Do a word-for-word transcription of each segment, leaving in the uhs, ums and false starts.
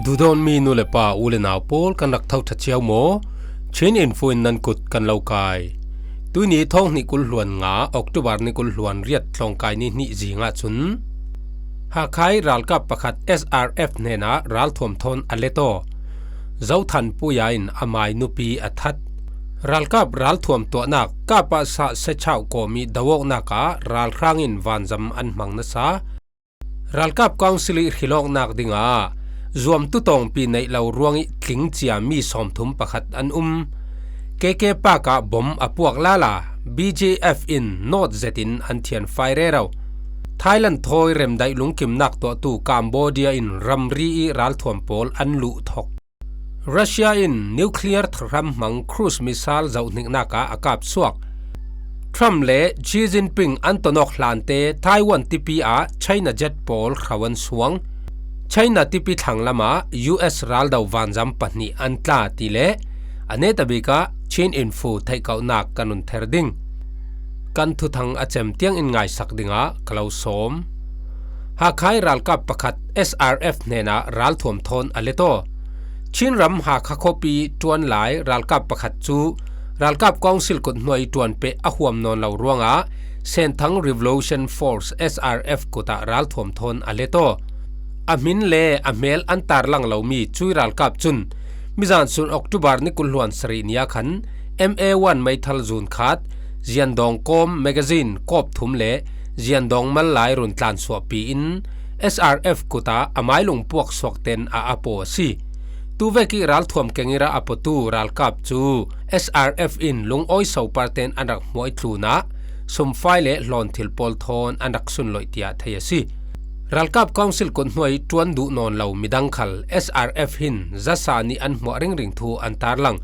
Duhdawtmi nu le pa, u le nau pawl, kan rak tho ṭha cio maw? Chin Info in nan kut kan lo kai. Tuini thawng hnih kul hluan nga, October ni kul hluan riat, tlawngkai ni hnih zing ahcun Hakhai ralkap pakhat S R F hnenah ralthuam thawn a let aw. Zothan Puya in amai nupi a that. Ralkap ralthuam tuahnak Kapasa Sechau kawm ih do awknak ah ralhrang in vanzam an hmang nasa. Ralkap Council ih hrilawknak dingah zuamtu tawngpi neih lo ruangih tling cia mi sawmthum pakhat an um. K K Park ah bom a puak lala B G F in nawt zetin an thianfai rero. Thailand thawi remdaih lungkimnak tuahtu Cambodia in ramri ih ralthuam pawl an luh thok. Russia in nuclear thahram hmang cruise missile zohhniknak ah a kap suak. Trump le Xi Jinping an tonawk hlante Taiwan tipi ah China jet pawl hro an suang. China tipi thlanglam ah U S raldo vanzam pahnih an tla ti le a netabik ah Chin Info theihkauhnak kan run ther ding. Kan thuthang a cem tiangin ngaisak dingah ka lo sawm. Hakhai ralkap pakhat S R F hnenah ralthuam thawn a let aw. Chin ram Hakha khuapi ṭuan lai ralkap pakhat cu ralkap council kut hnuai ṭuan peh a huam nawn lo ruangah Senthang Revolution Force S R F kut ah ralthuam thawn a let aw. A hmin le a hmel an tarlang lomi cui ralkap cun mizan sun October ni kul hluan sarih ni ah khan M A one meithal zun khat, Ziandawng kawm magazine kawp thum le Ziandawng mallai run tlansuahpi in S R F kut ah a mailung puak suakten a a paw a si. Tuvek ih ralthuam keng ih ra a pawtu ralkap cu S R F in lungawi soparten an rak hmuai tlun ah sumfai le hlawnthil pawl thawn an rak sunloih tiah thei a si. Ralkap council kut hnuai ṭuan duh nawn lo midang khal S R F hin zasa nih an hmuah ringring thu an tarlang.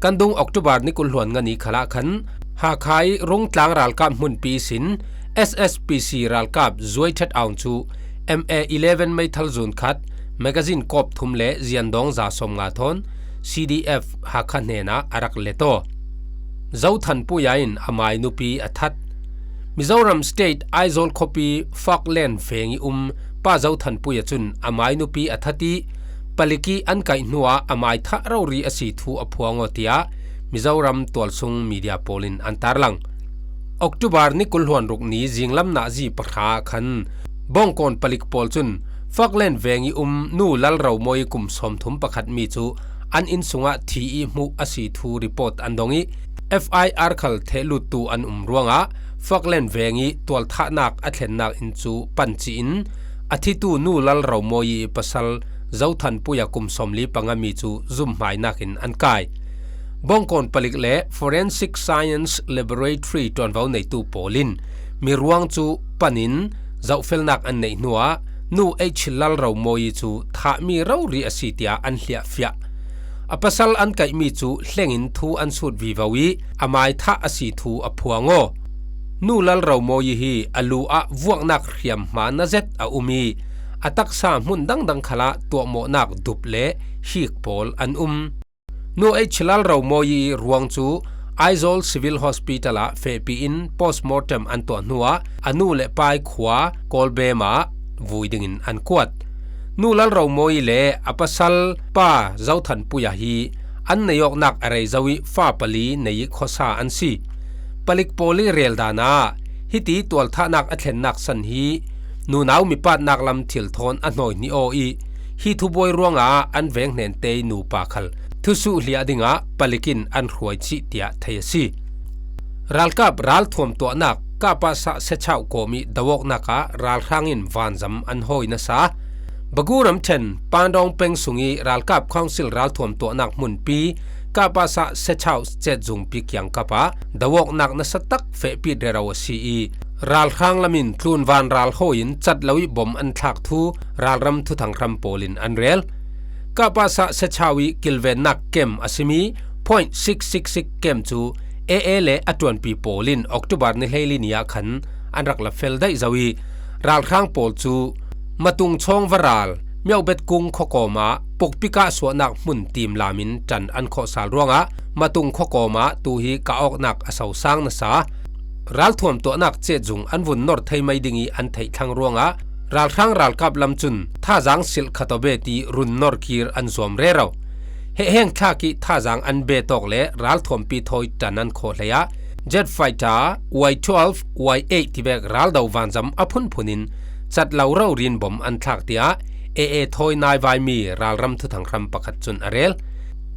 Kan dung October ni kul hluan nga ni khalah khan Hakhai rungtlang ralkap hmunpi ihsin S S P C ralkap Zuai Ṭhet Aung cu M A eleven meithal zun khat, magazine kawp thum le Ziandawng za sawm nga thawn C D F Hakha hnenah a rak let aw. Zothan Puya in amai nupi a that. Mizoram State Aizawl khuapi Falkland veng ih um Pa Zothan Puya cun amai nupi a that ih palik ih an kaih hnuah amai thah rori a si thu a phuang aw tiah Mizoram tualsung media pawl in an tarlang. October ni kul hluan ruk ni zinglam nazi pahra ah khan Bawngkawn palik pawl cun Falkland veng ih um Nu Lalromawi kum sawmthum pakhat mi cu an inn sungah thi ih hmuh a si thu report an dong ih F I R khal thehluttu an um ruangah Falkland veng ih tualthahnak a thlennak inn cu pancih in a thitu Nu Lalromawi ih pasal Zothan Puya kum sawmli panga mi cu zumhmainak in an kai. Bawngkawn palik le Forensic Science Laboratory ṭuanvo neitu pawl in mi ruang cu panin zohfelnak an neih hnuah Nu H Lalromawi cu thahmi rori a si tiah an hliahfiah. A pasal an kaihmi cu hlengin thu an sut vivo ih amai thah a si thu a phuang aw. Nu Lalromawi hi a lu ah vuaknak hriamhma na zet a um ih a taksa hmun dangdang khalah tuahmawhnak dup le hik pawl an um. Nu H Lalromawi ih ruang cu Aizawl Civil Hospital ah fehpi in postmortem an tuah hnuah a nu le pai khua Kawlbem ah vui dingin an kuat. Nu Lalromawi le a pasal pa Zothan Puya hi an nei awknak a rei zo ih fa pali nei ih khuasa an si. Palik pawl ih rel dan ah hiti tualthahnak a thlennak san hi nunau mipatnak lam thil thawn a hnawi hnih aw ih hi thubuai ruangah an veng hnente ih nupa khal thusuh hliah dingah palik in an hruai chih tiah thei a si. Ralkap ralthuam tuahnak Kapasa Sechau kawm ih do awknak ah ralhrang in vanzam an hawi nasa. Bagu ramṭhen Pandawng peng sung ih ralkap council ralthuam tuahnak hmunpi Kapasa Sechau cetzungpi kiangkap ah do awknak nasa tak fehpit rero a si ih ralhrang lam in tlunvan ral hawi in cat lo ih bom an thlak thu ralram thuthang hram pawl in an rel. Kapasa Sechau ih kilvennak kem a simi point six six six kem cu A A le a ṭuanpi pawl in October ni hleili ni ah khan an rak la fel daih zo ih ralhrang pawl cu Matung Chawng va ral Myaubet Kung khuakawm ah pukpik ah suahnak hmun timlam in ṭan an khawh sal ruangah Matung khuakawm ah tu hi kah awknak a sosang nasa. Ralthuam tuahnak cetzung an vun nor thei mai ding ih an theih thlang ruangah Ralhrang ralkap lam cun thazang silh khat awbet ih run nor kir an zuam rero. Hehheng thlak ih thazang an bet awk le ralthuampi thawi ṭan an khawh hlei ah jet fighter Y twelve, Y eight tivek raldo vanzam a phunphun in cat lo rori in bom an thlak, tiah A A thawi naivaimi ralram thuthang hram pakhat cun a rel.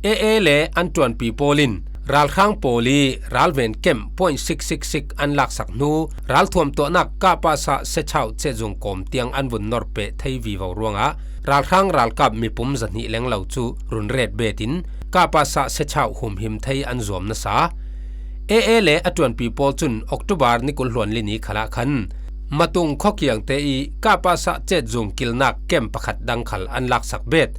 A A le an ṭuanpi pawl in ralhrang pawl ih ralven kemp point six six six an laksak hnu, ralthuam tuahnak Kapasa Sechau cehzung kawm tiang an vun nor peh thei vivo ruangah ralhrang ralkap mipum zahnih lenglo cu run ret bet in Kapasa Sechau humhim thei an zuam nasa. A A le a ṭuanpi pawl cun October ni kul hluan li ni khalah khan Matung khuakiangte ih Kapasa cehzung kilnak kemp pakhat dang khal an laksak bet.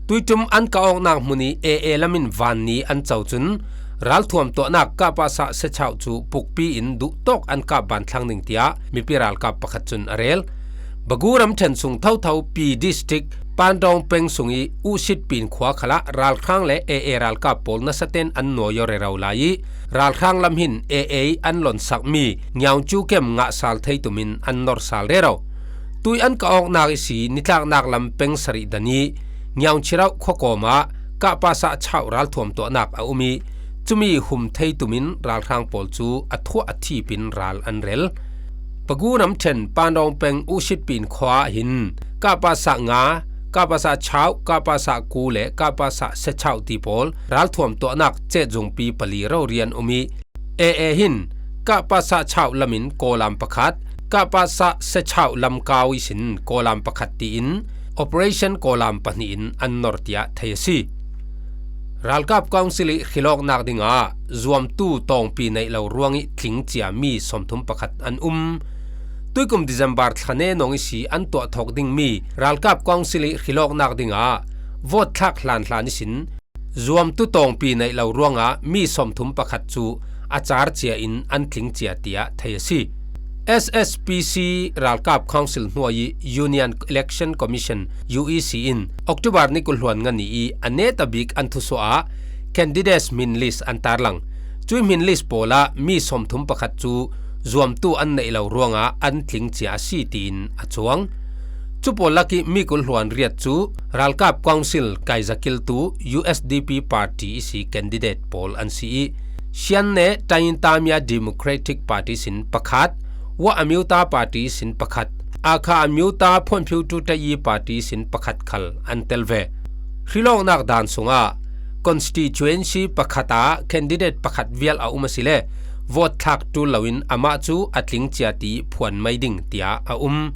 Tuiṭum an kah awknak hmun ih A A lam in van ni an co cun ralthuam tuahnak Kapasa Sechau cu pukpi in duhtawk an kap ban thlang ding, tiah mipi ralkap pakhat cun a rel. Bagu ramṭhen sung thotho Pi District Pandawng peng sung ih Uhsit Pin khua khalah ralhrang le A A ralkap pawl nasaten an nawi aw rero lai ih ralhrang lam hin A A an lonsakmi Ngiaungcu kemp ngah sal thei tum in an nor sal rero. Tui an kah awknak ihsi nitlaknak lam peng sarih dan ih Ngiaungchirauh khuakawm ah Kapasa Chau ralthuam tuahnak a um ih cumi hum thei tum in ralhrang pawl cu a thuah a thip in ral an rel. Pagu ramṭhen Pandawng peng Uhsit Pin khua ah hin Kapasa nga, Kapasa Chau, Kapasa ku le Kapasa Sechau ti pawl ralthuam tuahnak cehzungpi pali rori an um ih A A hin Kapasa Chau lam in kawlam pakhat, Kapasa Sechau lamkau ihsin kawlam pakhat tiin Operation Kawlam pahnih in an nor, tiah thei a si. Ralkap Council ih hrilawknak dingah zuamtu tawngpi neih lo ruangih tling ciami sawmthum pakhat an um. Tuikum December thla nenawng ihsi an tuahthawk dingmi ralkap Council ih hrilawknak dingah vote thlak hlanhlan ihsin zuamtu tawngpi neih lo ruangah mi sawmthum pakhat cu a car cia in an tling cia, tiah thei a si. S S P C ralkap Council hnuai ih Union Election Commission, U E C, in October ni kul hluan nga ni ih a neta bik an thusuah ah candidates hmin list an tarlang. Cui hmin list pawl ah mi sawmthum pakhat cu zuamtu an neih lo ruangah an tling cia a si, tiin a cuang. Cu pawl lakih mi kul hluan riat cu ralkap Council kaizakiltu U S D P party ihsi candidate pawl an si ih, Shan ne Taintamia Democratic Party sin pakhat, Wa Amyuta Party sin pakhat, Akha Amyuta Phonphiutu Tayi Party sin pakhat khal an tel ve. Hrilawknak dan sungah constituency pakhat ah candidate pakhat vial a um asile vote thlak ṭul loin amah cu a tling cia ti phuan mai ding, tiah a um.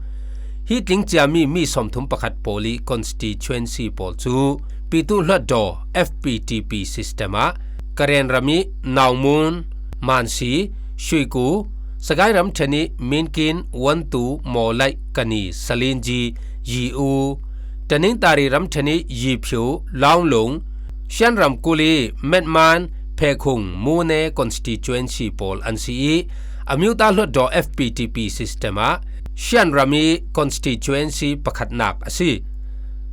Hi tling ciami mi sawmthum pakhat pawl ih constituency pawl cu Pitu Hluatdaw F P T P system ah Karen ram ih Naungmun, Mansi, Shuiku, Sagaing ramṭhen ih Minkin, Wantu, Mawlaih, Kani, Salinji, Yi-u, Taningtari ramṭhen ih Yiphiu, Launglung, Shan ramkulh ih Metman, Phekhung, Mune constituency pawl an si ih, Amyuta Hluatdaw F P T P system ah Shan ram ih constituency pakhatnak a si.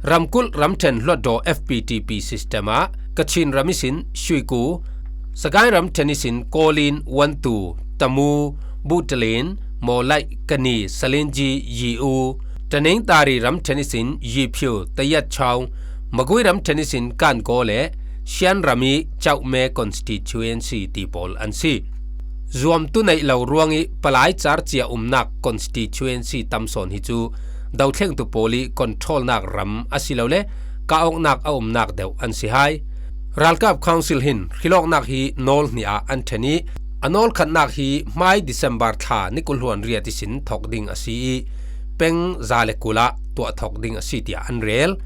Ramkulh ramṭhen Hluatdaw F P T P system ah Kachin ram ihsin Shuiku, Sagaing ramṭhen ihsin Kawlin, Wantu, Tamu, Buhtalin, Mawlaih, Kani, Salinji, Yi-u, Taningtari ramṭhen ihsin Yiphiu, Tayat Chau, Magui ramṭhen ihsin Kankaw le Shan ram ih Chaume constituency ti pawl an si. Zuamtu neih lo ruangih palai car cia umnak constituency tam sawn hi cu dothlengtu pawl ih controlnak ram asilole kah awknak a umnak deuh an si hai. Ralkap Council hin hrilawknak hi nawl hnih ah an ṭhen ih, a nawl khatnak hi hmai December thla ni kul hluan riat ihsin thawk ding a si ih, peng za le kul ah tuah thawk ding a si, tiah an rel.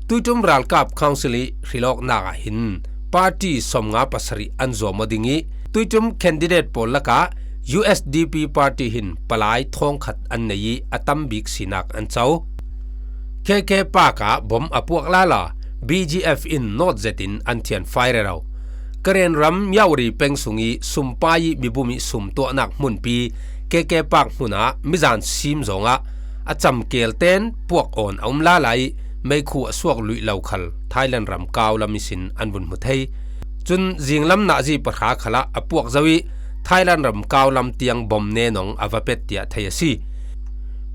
Tuiṭum ralkap Council ih hrilawknak ah hin party sawmnga pasarih an zuam aw ding ih, tuiṭum candidate pawl lakah U S D P party hin palai thawngkhat an nei ih a tam bik sinak an co. K K Park ah bom a puak lala B G F in nawt zetin an thianfai rero. Karen ram Yauri peng sung ih sumpai ih mibum ih sum tuahnak hmunpi K K Park hmun ah mizan sim zawngah a camkel ten puak awn a um lala ih meikhu a suak luih lo khal Thailand ram kau lam ihsin an vun hmu thei. Cun zinglam nazi pahra khalah a puak zo ih Thailand ram kau lam tiang bom nenawng a va pet, tiah thei a si.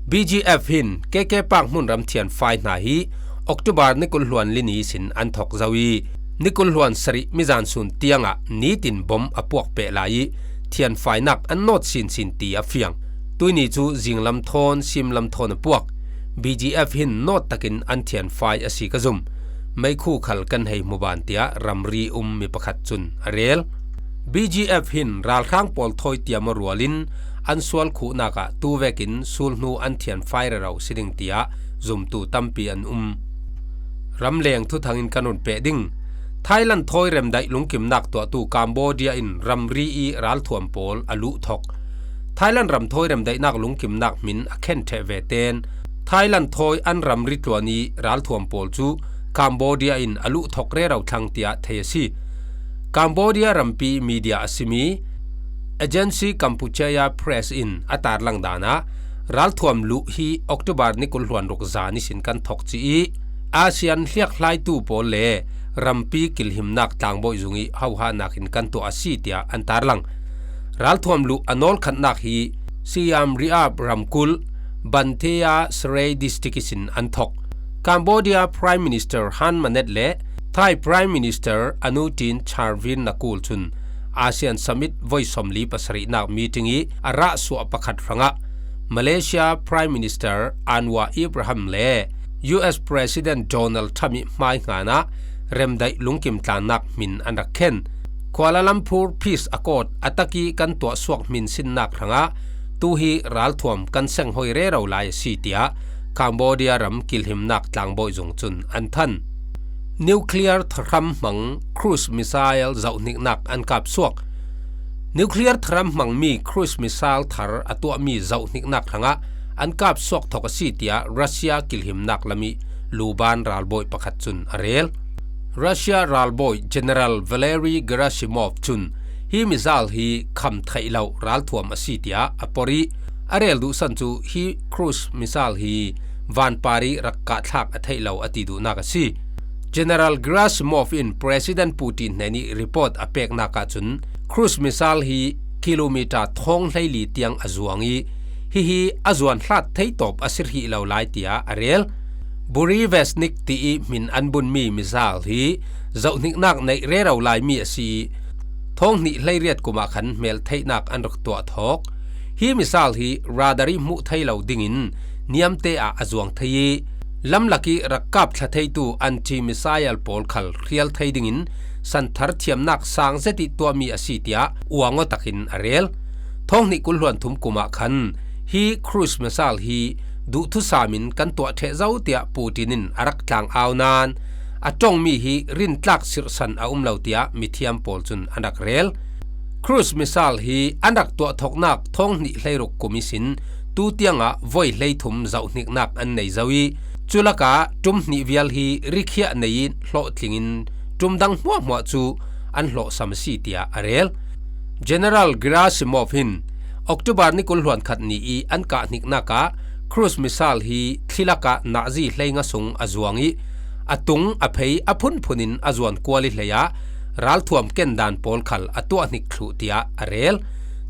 B G F hin K K Park hmunram thianfai hna hi October ni kul hluan li ni sin an thok zo i, ni kul hluan sarih mizan sun tiangah nitin bom a puak peh lai i, thianfainak an nawt sinsin ti a fiang. Tuini cu zinglam thawn, simlam thawn a puak. B G F hin nawt takin an thianfai a si ka zum. Meikhu khal kan hei hmu ban, tiah ramri um mi pakhat cun a rel. B G F hin ralhrang pawl thawi tiam aw rualin an sual khuhnak ah tu vekin sulhnu an thianfai rero si ding, tiah zumtu tampi an um. Ramleng thuthang in kan run peh ding. Thailand thawi remdaih lungkimnak tuahtu Cambodia in ramri i ralthuam pawl a luh thok. Thailand ram thawi remdaihnak lungkimnak hmin a khen ṭheh ve ten Thailand thawi an ramri tluan i ralthuam pawl cu Cambodia in a luh thok rero thlang, tiah thei a si. Cambodia rampi media a simi Agency Kampuchea Press in a tarlang dan ah, ralthuam luh hi October ni kul hluan ruk zan ihsin kan thok ci i, ASEAN hliakhlaitu pawl le rampi kilhimnak tlangbawi zung i hohahnak in kan tuah a si, tiah an tarlang. Ralthuam luh a nawlkhatnak hi Siem Reap ramkulh Bantea Srey District ihsin an thok. Cambodia Prime Minister Hun Manet le Thai Prime Minister Anutin Charnvirakul cun ASEAN Summit voi sawmli pasarihnak meeting i a rahsuah pakhat hrangah Malaysia Prime Minister Anwar Ibrahim le U S President Donald Trump i hmai hngan ah remdaih lungkim tlannak hmin an rak khen. Kuala Lumpur Peace Accord a tak i kan tuahsuak hminsinnak hrangah tu hi ralthuam kan senghoi rero lai a si, tiah Cambodia ram kilhimnak tlangbawi zung cun an than. Nuclear thahram hmang cruise missile zohhniknak an kapsuak. Nuclear thahram hmangmi cruise missile thar a tuahmi zohhniknak hrangah an kapsuak thok a si, tiah Russia kilhimnak lam i luban ralbawi pakhat cun a rel. Russia ralbawi General Valery Gerasimov cun hi missile hi kham theih lo ralthuam a si, tiah a por i a rel duhsan cu hi cruise missile hi vanpar i rak kahthlak a theih lo a ti duhnak a si. General Gerasimov in President Putin hnen i report a peknak ahcun cruise missile hi kilometer thawng hleili tiang a zuang i, hihi a zuan hlat thei tawp a si hrih lo lai, tiah a rel. Burevestnik ti i hmin an bunmi missile hi zohhniknak neih rero laimi a si i, thawng hnih hleiriat kum ah khan hmeltheihnak an rak tuah thawk. Hi missile hi radar i hmuh thei lo dingin niamte ah a zuang thei i, lamlak i rak kap thla theitu anti-missile pawl khal hrial thei dingin santhar thiamnak sang zet i tuahmi a si, tiah uang aw takin a rel. Thawng hnih kul hluan thum kum ah khan hi cruise missile hi duhthusam in kan tuah ṭheh zo, tiah Putin in a rak tlang au nain a ṭongmi hi rintlak sirhsan a um lo, tiah mithiam pawl cun an rak rel. Cruise missile hi an rak tuah thoknak thawng hnih hleiruk kum ihsin tu tiangah voi hleithum zohhniknak an nei zo i, cu lakah ṭum hnih vial hi rikhiah nei i hlawhtling in ṭum dang hmuahhmuah cu an hlawhsam a si, tiah a rel. General Gerasimov hin October ni kul hluan khat ni i an kah hniknak ah cruise missile hi thli lakah nazi hleinga sung a zuang i, a tung a phei a phunphun in a zuan kual i hlei ah ralthuam ken dan pawl khal a tuah hnik thluh, tiah a rel.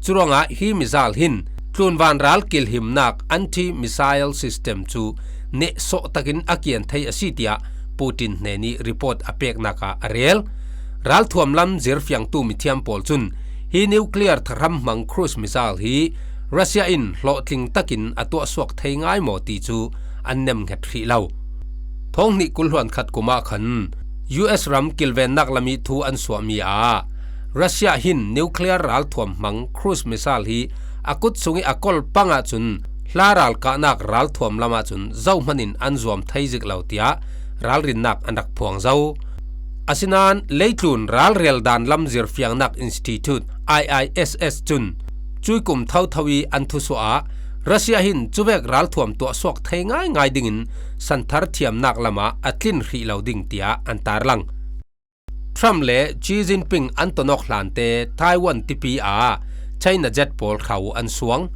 Curuangah hi missile hin tlunvan ral kilhimnak anti-missile system cu nehsawh takin a kian thei a si, tiah Putin hnen i report a peknak ah a rel. Ralthuam lam zirfiangtu mithiam pawl cun hi nuclear thahram hmang cruise missile hi Russia in hlawhtling takin a tuahsuak thei ngai maw ti cu an nemhnget hrih lo. Thawng hnih kul hluan khat kum ah khan U S ram kilvennak lam i thu an suahmi ah Russia hin nuclear ralthuam hmang cruise missile hi a kut sung i a kol pang ahcun hla ralkahnak ralthuam lam ahcun zohman in an zuam thei zik lo, tiah ralrinnak an rak phuang zo. Asinain leitlun ralrel dan lam zirfiangnak institute, I I S S, cun cui kum thotho i an thusuah ah Russia hin cuvek ralthuam tuahsuak thei ngaingai dingin santhar thiamnak lam ah a tlin hrih lo ding, tiah an tarlang. Trump le Xi Jinping an tonawk hlante Taiwan tipi ah China jet pawl hro an suang.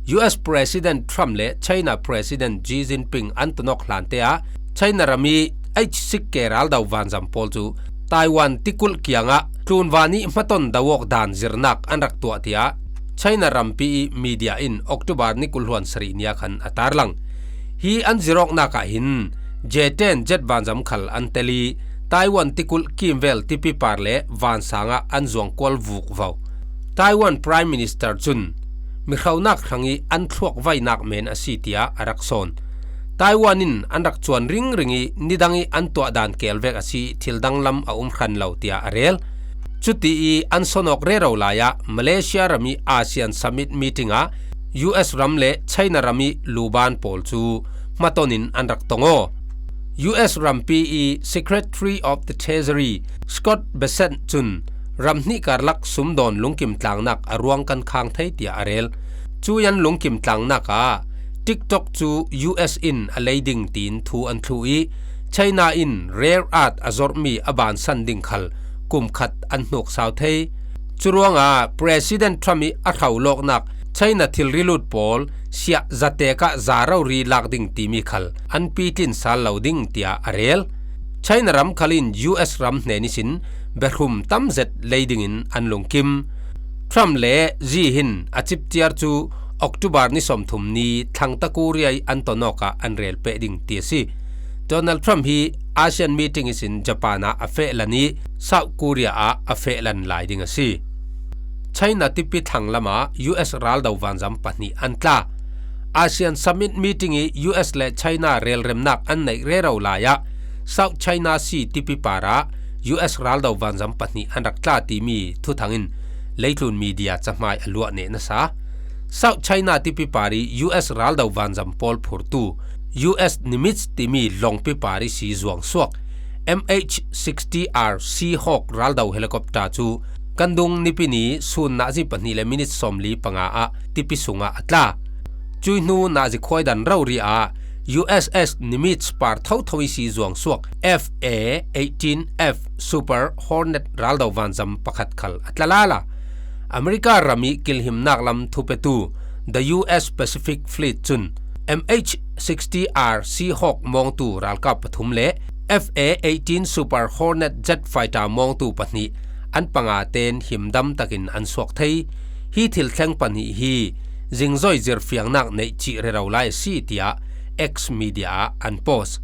U S President Trump le China President Xi Jinping an tonawk hlante ah China ram i H six K raldo vanzam pawl cu Taiwan tikulh kiangah tlunvan i hmaton do awk dan zirnak an rak tuah, tiah China rampi i media in October ni kul hluan sarih nia khan a tarlang. Hi an zirawknak ah hin J ten jet vanzam khal an tel i Taiwan tikulh kimvel tipi par le vansang ah an zuang kual vuk vo. Taiwan Prime Minister cun mihronak hrang i an thluak vainak men a si tiah a rak sawn. Taiwan in an rak cuan ringring i nidang i an tuah dan kel vek a si, thil danglam a um hran lo tiah a rel. Cuti i an sawnawk rero lai ah Malaysia ram i ASEAN Summit meeting ah U S ram le China ram i luban pawl cu hmaton in an rak tong aw. U S rampi i Secretary of the Treasury Scott Bessent cun ram hnih karlak sumdawn lungkim tlangnak a ruang kan khang thei tiah a rel. Cuyan lungkim tlangnak ah TikTok cu U S in a lei ding tiin thu an thluh i China in rare earth a zorhmi a bansan ding khal kum khat an hnuk sau thei. Curuangah President Trump i a hraulawknak China thilri lut pawl siah zatek ah za rori lak ding timi khal an pitlin sal lo ding tiah a rel. China ram khal in U S ram hnen ihsin biahrum tam zet lei dingin an lungkim. Trump le Xi hin a cipciar cu October ni sawmthum ni Thlangta Korea i an tonawk ah an rel peh ding ti a si. Donald Trump hi ASEAN meeting ihsin Japan ah a fehlan i South Korea ah a fehlan lai ding a si. China tipi thlang lamah U S raldo vanzam pahnih an tla. ASEAN Summit meeting i U S le China relremnak an neih rero lai ah South China Sea tipi par ah U S raldo vanzam pahnih an rak tla timi thuthang in leitlun media cahmai a luah neh nasa. South China tipi par i U S raldo vanzam pawl phurtu U S Nimitz timi lawngpi par i si zuang suak M H sixty R Seahawk raldo helicopter cu kan dung nipi ni sun nazi pahnih le minit sawmli panga ah tipi sungah a tla. Cui hnu nazi khuaidan rori ah U S S Nimitz par thotho i si zuang suak F A eighteen F Super Hornet raldo vanzam pakhat khal a tla lala. America ram i kilhimnak lam thupetu The U S Pacific Fleet cun M H sixty R Seahawk mawngtu ralkap pathum le F A eighteen Super Hornet jet fighter mawngtu pahnih an panga ten himdam takin an suak thei. Hi thil thleng pahnih hi zingzoi zirfiangnak neih cih rero lai a si, tiah X media ah an post.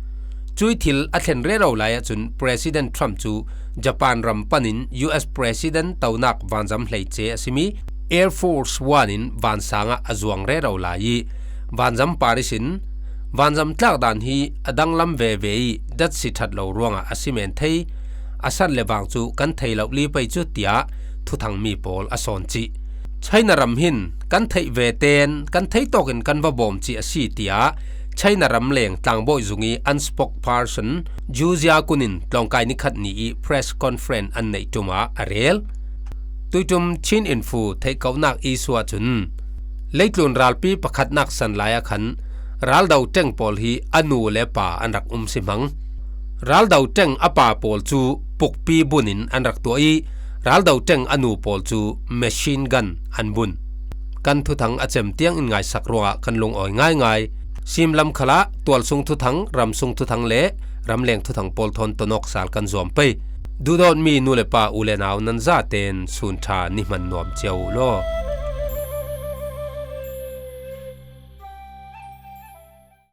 Cui thil a thlen rero lai ahcun President Trump cu Japan ram panin U S President tonak vanzam hleice a simi Air Force One in vansang ah a zuang rero lai i vanzam par ihsin vanzam tlak dan hi a danglam veve i datsi ṭhat lo ruangah a si men thei. A san le vang cu kan thei lo li pei cu, tiah thuthangmi pawl a sawn cih. China ram hin kan theih ve ten kan thei tawkin kan va bawm cih a si, tiah China ram leng tlangbawi zung i an spokesperson Zhu Xiakun in tlawngkai nikhat ni i press conference an neih ṭum ah a rel. Tuiṭum Chin Info theihkohnak issue ahcun leitlun ralpi pakhatnak san lai ah khan raldo ṭeng pawl hi a nu le pa an rak um si hmang. Raldo ṭeng a pa pawl cu pukpi bun in an rak tuah i raldo ṭeng a nu pawl cu machine gun an bun. Kan thuthang a cem tiang in ngaisak ruangah kan lungawi ngaingai. Simlam khalah tualsung thuthang, ramsung thuthang le ramleng thuthang pawl thawn tonawk sal kan zuam pei. Duhdawtmi nu le pa, u le nau, nan zaten sun ṭha ni hman nuam cio u law.